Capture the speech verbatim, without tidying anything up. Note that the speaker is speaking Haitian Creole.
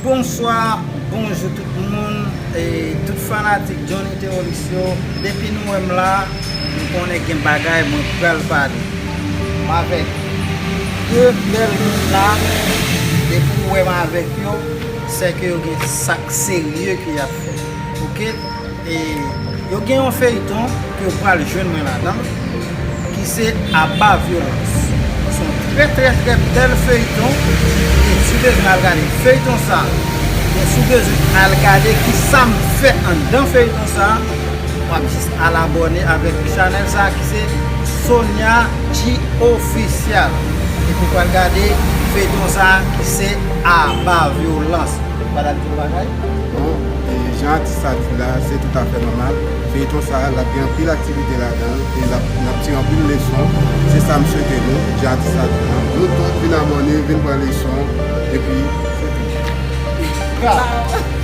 Bonswa, bonjou tout moun, e tout fanatik Johnny Terrorist yo. Depi nou wè m la, nou konnen gen bagay mwen pral pale. M avèk de bèl moun la, depi w wè m avèk yo, sèke yo gen sak serye ke y ap fè. Oke? E yo gen yon feyton ke w pral jwenn mwen ladan l, ki se Aba Vyolans. Se yon trè, trè, trè bèl feyton. E si w bezwen al gade feyton sa, e si w bezwen al gade ki sa m fè anndan feyton sa, w ap jis al abòne avèk chanèl sa ki se Sonia G Official. E pou w pral gade feyton sa ki se Aba Vyolans. Ou pa t ap di yon bagay? Bon, e jan atis la di la, se toutafè nòmal. Feyton sa a, l ap gen anpil aktivite ladan l, e l ap, n ap tire anpil leson. Se sa m swete nou, jan atis la di la. Nou tout vin abòne, vin pran leson, epi se tou. Bravo.